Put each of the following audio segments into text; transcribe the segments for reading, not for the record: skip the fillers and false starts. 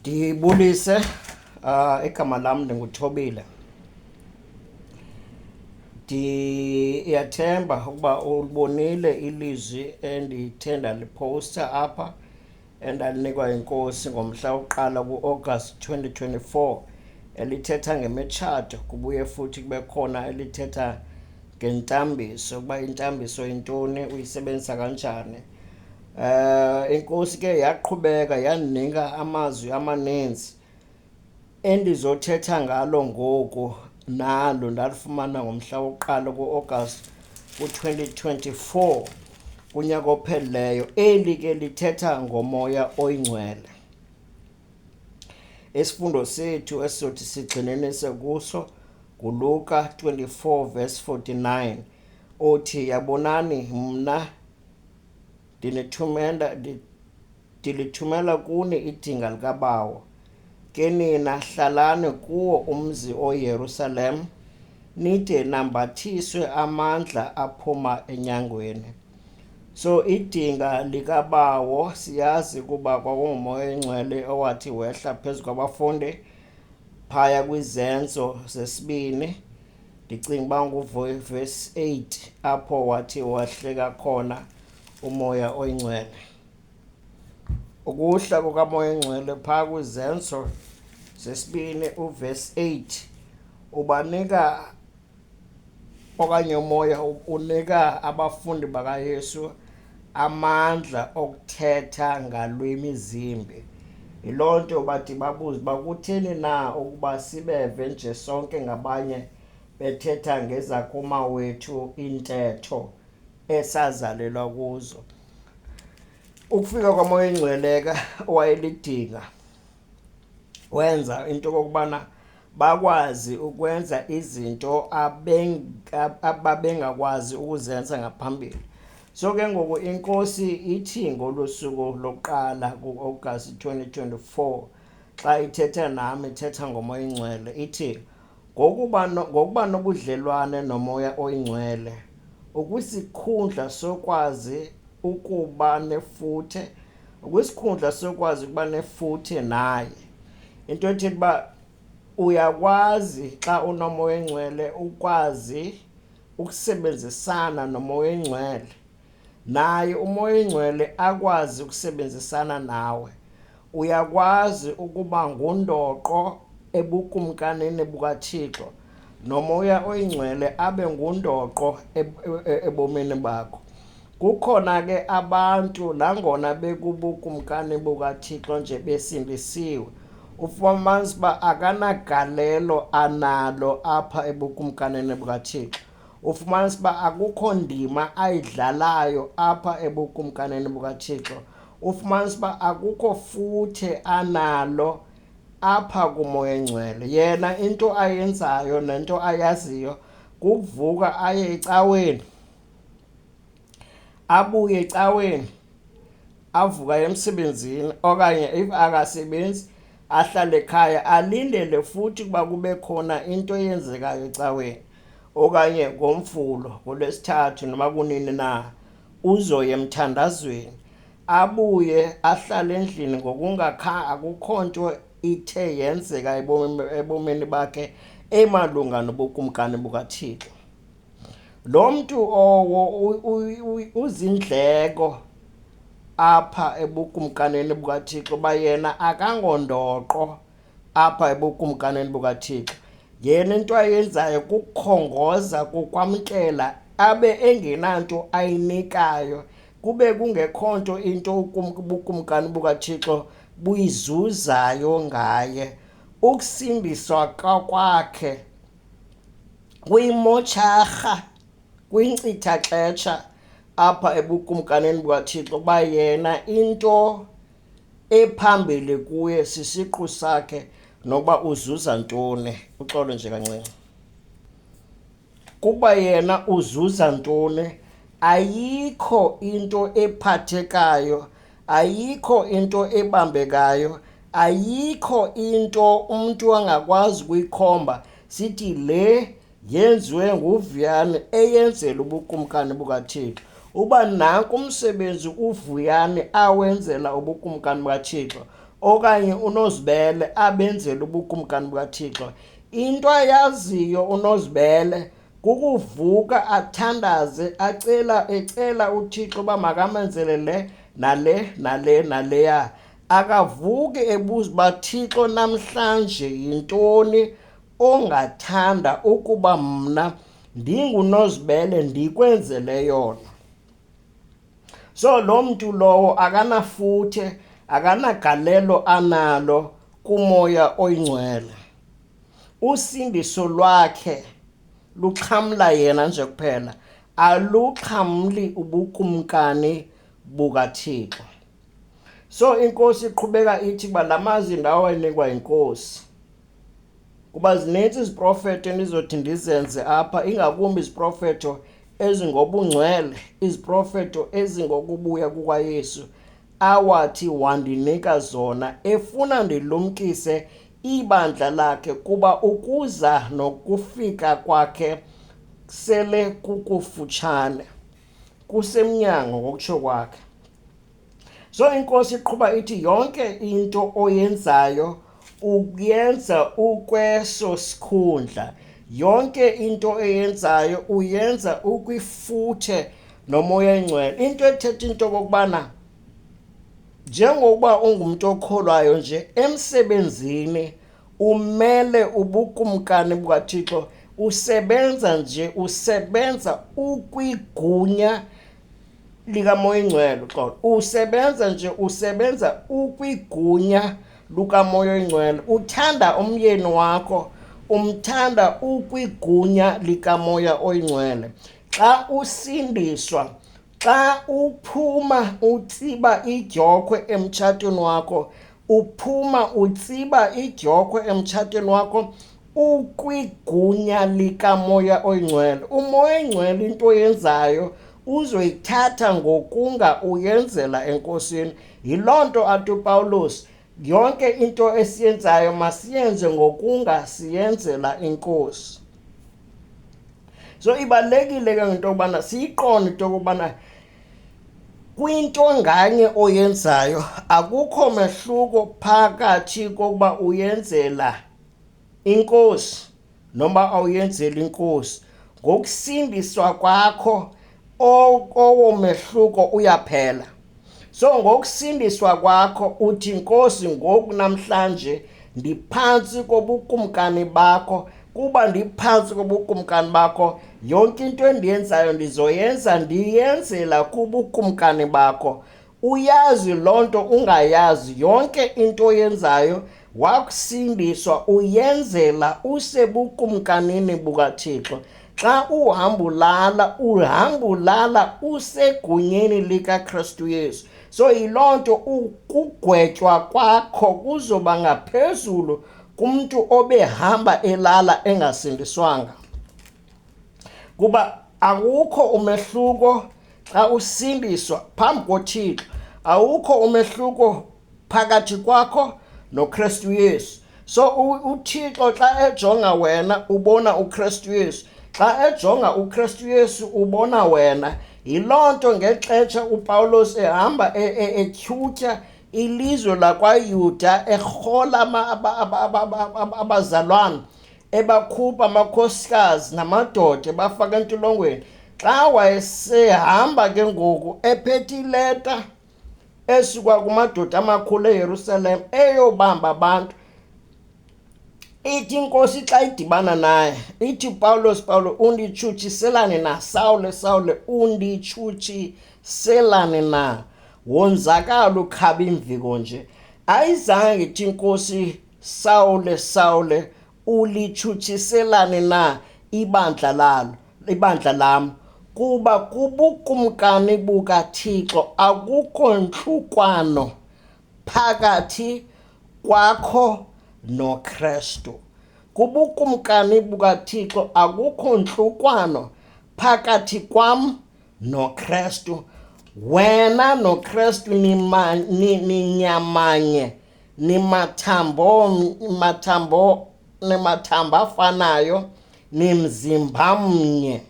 Ndibulise, igama lam ndinguThobile. Ndiyathemba ukuba ulibonile ilizwi endithe ndalipowusta apha endalinikwa yiNkosi ngomhla wokuqala kuAugust 2024 elithetha ngemitshato, kubuye futhi kube khona elithetha ngentambiso, ukuba intambiso yintoni, uyisebenzisa kanjani. INkosi ke yaqhubeka yandinika amazwi amaninzi endizothetha ngalo ngoku, nalo ndalifumana ngomhla wokuqala kuAugust ku-2024 kunyaka ophelileyo. Eli ke lithetha ngoMoya oyiNgcwele. Isifundo sethu esizothi sigxininise kuso nguLuka 24 verse 49 othi, yabonani mna ndinithumela, ndilithumela kuni idinga likaBawo, ke nina hlalani kuwo umzi oyiYerusalem nide nambathiswe amandla aphuma enyangweni. So idinga likaBawo siyazi ukuba kwakunguMoya oyiNgcwele owathi wehla phezu kwabafundi phaya kwiZenzo zesibini, ndicinga uba nguvesi 8 apho wathi wehleka khona uMoya oyiNgcwele. Ukuhla kukaMoya oyiNgcwele phaa kwiZenzo zesibini uvesi 8 ubanika okanye uMoya unika abafundi bakaYesu amandla okuthetha ngalwimi zimbi. Yiloo nto bathi babuze uba kutheni na ukuba sibeve nje sonke ngabanye bethetha ngezakumawethu iintetho esazalelwa kuzo. Ukufika kwaMoya oyiNgcwele ke owayelidinga wenza into okokubana bakwazi ukwenza izinto ababengakwazi ukuzenza ngaphambili. So ke ngoku iNkosi ithi ngolu suku lokuqala kuAugust 2024 xa ithetha nam, ithetha ngoMoya oyiNgcwele, ithi ngokuba nobudlelwane noMoya oyiNgcwele ukwisikhundla sokwazi ukuba nefuthe, ukwisikhundla sokwazi ukuba nefuthe naye. Into ethetha uba uyakwazi xa unoMoya oyiNgcwele ukwazi ukusebenzisana noMoya oyiNgcwele, naye uMoya oyiNgcwele akwazi ukusebenzisana nawe. Uyakwazi ukuba ngundoqo ebukumkanini bukaThixo, noMoya oyiNgcwele abe ngundoqo ebomini bakho. Kukhona ke abantu nangona bekubukumkani bukaThixo nje besindisiwe, ufumanisa uba akanagalelo analo apha ebukumkanini bukaThixo. Ufumanisa uba akukho ndima ayidlalayo apha ebukumkanini bukaThixo. Ufumanisa uba akukho futhe analo apha kuMoya oyiNgcwele. Yena into ayenzayo nento ayaziyo kukuvuka aye ecaweni, abuye ecaweni, avuka emsebenzini okanye if akasebenzi ahlale ekhaya alindele futhi ukuba kube khona into eyenzekayo ecaweni okanye ngoMvulo, ngoLwesithathu noma kunini na uzoya emthandazweni, abuye ahlale endlini ngokungakha akukho nto ithe yenzeka ebomini bakhe emalunga nobukumkani bukaThixo. Lo mntu owo uzindleko apha ebukumkanini bukaThixo, uba yena akangondoqo apha ebukumkanini bukaThixo. Yena into ayenzayo kukukhongoza, kukwamkela, abe engenanto ayinikayo, kube kungekho nto into ubukumkani bukaThixo buyizuzayo ngaye. Ukusindiswa kwakhe kuyimotsharha, kwinkcitha-xesha apha ebukumkanini bukaThixo, kuba yena into ephambili kuye sisiqu sakhe nokuba uzuza ntoni. Uxolo nje kancinci. Kuba yena uzuza ntoni, ayikho into ephathekayo, ayikho into ebambekayo, ayikho into umntu angakwazi ukuyikhomba sithi le yenziwe nguVuyani eyenzela ubukumkani bukaThixo. Uba nanku umsebenzi uVuyani awenzela ubukumkani bukaThixo, okanye uNozibele abenzela ubukumkani bukaThixo. Into ayaziyo uNozibele kukuvuka athandaze acela ecela uThixo uba makamenzele le nale nale naleya. Akavuki ebuza uba Thixo namhlanje yintoni ongathanda ukuba mna ndinguNozibele ndikwenzele yona. So lo mntu lowo akanafuthe, akanagalelo analo kuMoya oyiNgcwele. Usindiso lwakhe luxhamla yena nje kuphela, aluxhamli ubukumkani bukaThixo. So inkosi iqhubeka ithi uba la mazwi ndawanikwa yinkosi, kuba zininzi iziprofeto endizothi ndizenze apha, ingakumbi iziprofeto ezingobungcwele, iziprofeto ezingokubuya kukaYesu awathi wandinika zona, efuna ndilumkise ibandla lakhe kuba ukuza nokufika kwakhe sele kukufutshane, kusemnyango ngokutsho kwakhe. So inkosi iqhuba ithi yonke into oyenzayo uyenza ukweso sikhundla, yonke into eyenzayo uyenza ukwifuthe noMoya oyiNgcwele. Into ethetha into okokubana njengokuba ungumntu okholwayo nje emsebenzini umele ubukumkani bukaThixo, usebenza nje, usebenza ukwigunya likaMoya oyiNgcwele. Uxolo, usebenza nje, usebenza ukwigunya lukaMoya oyiNgcwele. Uthanda umyeni wakho, umthanda ukwigunya likaMoya oyiNgcwele. Xa usindiswa, xa uphuma utsiba idyokhwe emtshatweni wakho, uphuma utsiba idyokhwe emtshatweni wakho ukwigunya likaMoya oyiNgcwele. UMoya oyiNgcwele into oyenzayo uzoyithatha ngokunga uyenzela eNkosini. Yiloo nto athi uPawulos, yonke into esiyenzayo masiyenze ngokunga siyenzela iNkosi. So ibalulekile ke into yokubana siyiqonde into yokubana kwinto nganye oyenzayo akukho mehluko phakathi kokuba uyenzela iNkosi noma awuyenzeli iNkosi. Ngokusindiswa kwakho owo mehluko uyaphela. So ngokusindiswa kwakho uthi Nkosi, ngoku namhlanje ndiphantsi kobukumkani bakho, kuba ndiphantsi kobukumkani bakho yonke into endiyenzayo ndizoyenza ndiyenzela kubukumkani bakho. Uyazi loo nto ungayazi, yonke into oyenzayo wakusindiswa uyenzela usebukumkanini bukaThixo. Xa uhamba ulala, uhamba ulala usegunyeni likaKristu Yesu. So yiloo nto ukugwetywa kwakho kuzoba ngaphezulu kumntu obehamba elala engasindiswanga, kuba akukho umehluko xa usindiswa phambi koThixo, awukho umehluko phakathi kwakho noKristu Yesu. So uThixo xa ejonga wena ubona uKristu Yesu, xa ejonga uKristu Yesu ubona wena. Yiloo nto ngexesha uPawulos ehamba etyhutyha ilizwe lakwaYuda, erhola abazalwane, ebakhupha amakhosikazi namadoda ebafaka entolongweni, xa wayesehamba ke ngoku ephethe ileta esuka kumadoda amakhulu eYerusalem eyobamba abantu, ithi inkosi xa idibana naye ithi, Pawulos, Pawulos, unditshutshiselani na? Sawule, Sawule, unditshutshiselani na? Wonzakala ukhaba imviko nje. Ayizange ithi inkosi, Sawule, Sawule, ulitshutshiselani na ibandla lalo, ibandla lam? Kuba kubukumkani bukaThixo akukho ntlukwano phakathi kwakho noKristu. Kubukumkani bukaThixo akukho ntlukwano phakathi kwam noKristu. Wena noKristu ninyamanye, nimathambo, mathambo, nimathambo afanayo, nimzimba mnye.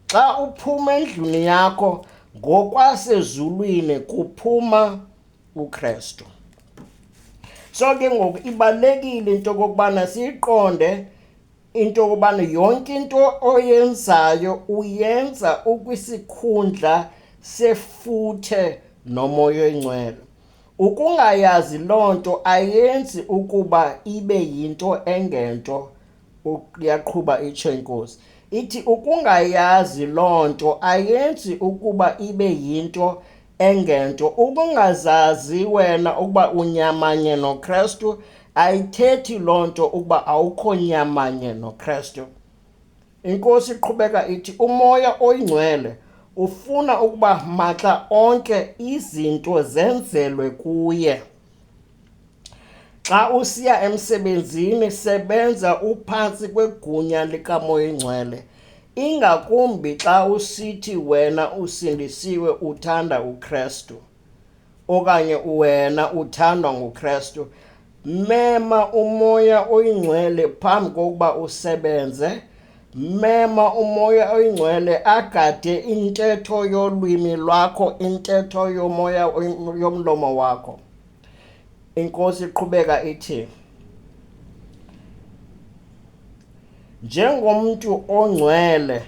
Xa uphuma endlwini yakho ngokwasezulwini kuphuma uKristu. So ke ngoku ibalulekile into okokubana siyiqonde into yokubana yonke into oyenzayo uyenza ukwisikhundla sefuthe noMoya oyiNgcwele. Ukungayazi loo nto ayenzi ukuba ibe yinto engento, uyaqhuba itsho inkosi. Ithi ukungayazi loo nto ayenzi ukuba ibe yinto engento. Ukungazazi wena ukuba unyamanye noKrestu ayithethi loo nto ukuba awukho nyamanye noKrestu. Inkosi iqhubeka ithi uMoya oyiNgcwele ufuna ukuba maxa onke izinto zenzelwe kuye. Xa usiya emsebenzini sebenza uphantsi kwegunya likaMoya oyiNgcwele, ingakumbi xa usithi wena usindisiwe uthanda uKrestu okanye wena uthandwa nguKrestu. Mema uMoya oyiNgcwele phambi kokuba usebenze. Mema uMoya oyiNgcwele agade intetho yolwimi lwakho, intetho yomoya yomlomo wakho. Inkosi iqhubeka ithi, njengomntu ongcwele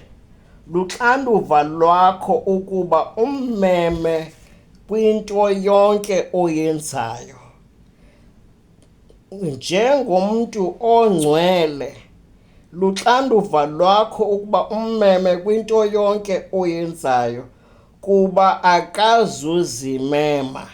luxanduva lwakho ukuba ummeme kwinto yonke oyenzayo. Njengomntu ongcwele luxanduva lwakho ukuba ummeme kwinto yonke oyenzayo, kuba akazuzimema.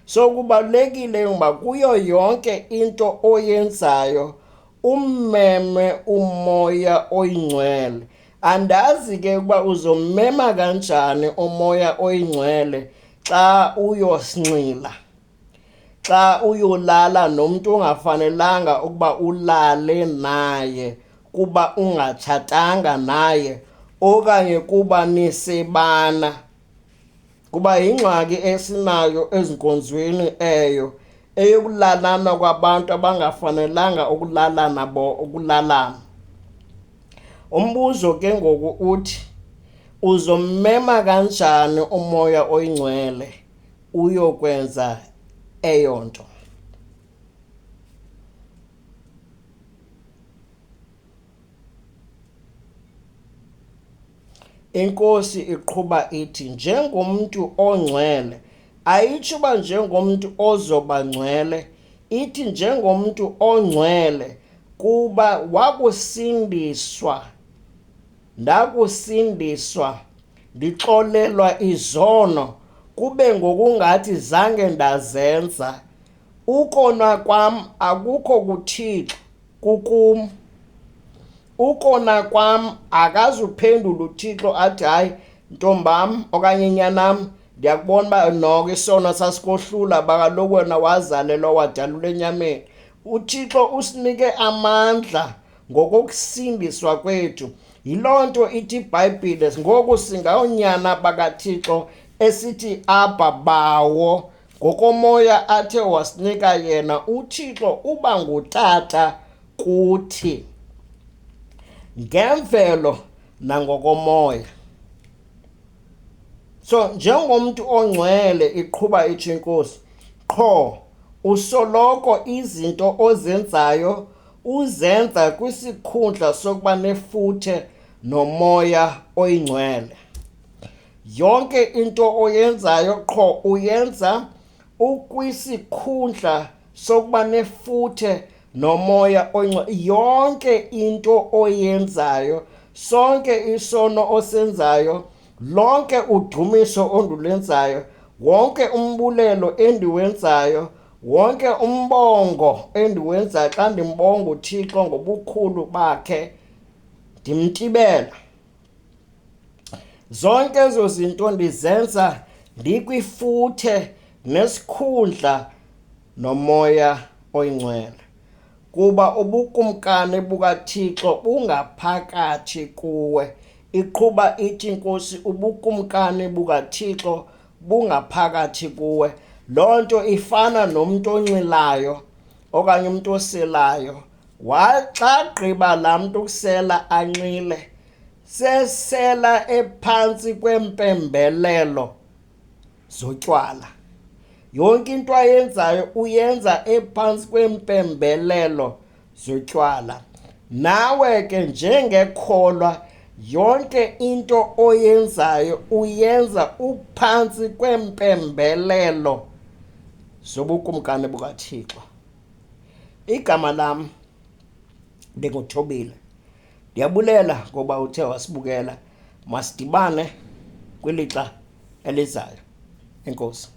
So kubalulekile ukuba kuyo yonke into oyenzayo ummeme uMoya oyiNgcwele. Andazi ke ukuba uzommema kanjani uMoya oyiNgcwele xa uyosinxila, xa uyolala nomntu ongafanelanga ukuba ulale naye kuba ungatshatanga naye okanye kuba nisebana. Kuba yingxaki esinayo ezinkonzweni eyo eyokulalana kwabantu abangafanelanga ukulalana bo ukulalana. Umbuzo ke ngoku uthi uzommema kanjani uMoya oyiNgcwele uyokwenza eyo nto? Inkosi iqhuba ithi njengomntu ongcwele, ayitsho uba njengomntu ozoba ngcwele, ithi njengomntu ongcwele kuba wakusindiswa, ndakusindiswa, ndixolelwa izono kube ngokungathi zange ndazenza. Ukona kwam akukho kuThixo, kukum. Ukona kwam akazuphendula uThixo athi hayi ntombam okanye nyanam, ndiyakubona uba noko isono sasikohlula ba kaloku wena wazalelwa wadalulwa enyameni. UThixo usinike amandla ngokokusindiswa kwethu. Yiloo nto ithi iBhayibhile ngoku singawunyana bakaThixo esithi Abba Bawo, ngokomoya athe wasinika yena. UThixo uba ngutata kuthi ngemvelo nangokomoya. So njengomntu ongcwele iqhuba itsho inkosi, qho usoloko izinto ozenzayo uzenza kwisikhundla sokuba nefuthe noMoya oyiNgcwele. Yonke into oyenzayo qho uyenza ukwisikhundla sokuba nefuthe noMoya oyiNgcwele. Yonke into oyenzayo, sonke isono osenzayo, lonke udumiso ondulenzayo, wonke umbulelo endiwenzayo, wonke umbongo endiwenzayo xa ndimbonga uThixo ngobukhulu bakhe, ndimtibela. Zonke ezo zinto ndizenza ndikwifuthe nesikhundla noMoya oyiNgcwele, kuba ubukumkani bukaThixo bungaphakathi kuwe. Iqhuba ithi inkosi, ubukumkani bukaThixo bungaphakathi kuwe. Loo nto ifana nomntu onxilayo okanye umntu oselayo. Xa gqiba laa mntu ukusela anxile, sesela ephantsi kwempembelelo zotywala. Yonke into ayenzayo uyenza ephantsi kweempembelelo zotywala. Nawe ke njengekholwa yonke into oyenzayo uyenza uphantsi kweempembelelo zobukumkani bukaThixo. Igama lam ndinguThobile. Ndiyabulela ngoba uthe wasibukela. Masidibane kwilixa elizayo. Enkosi.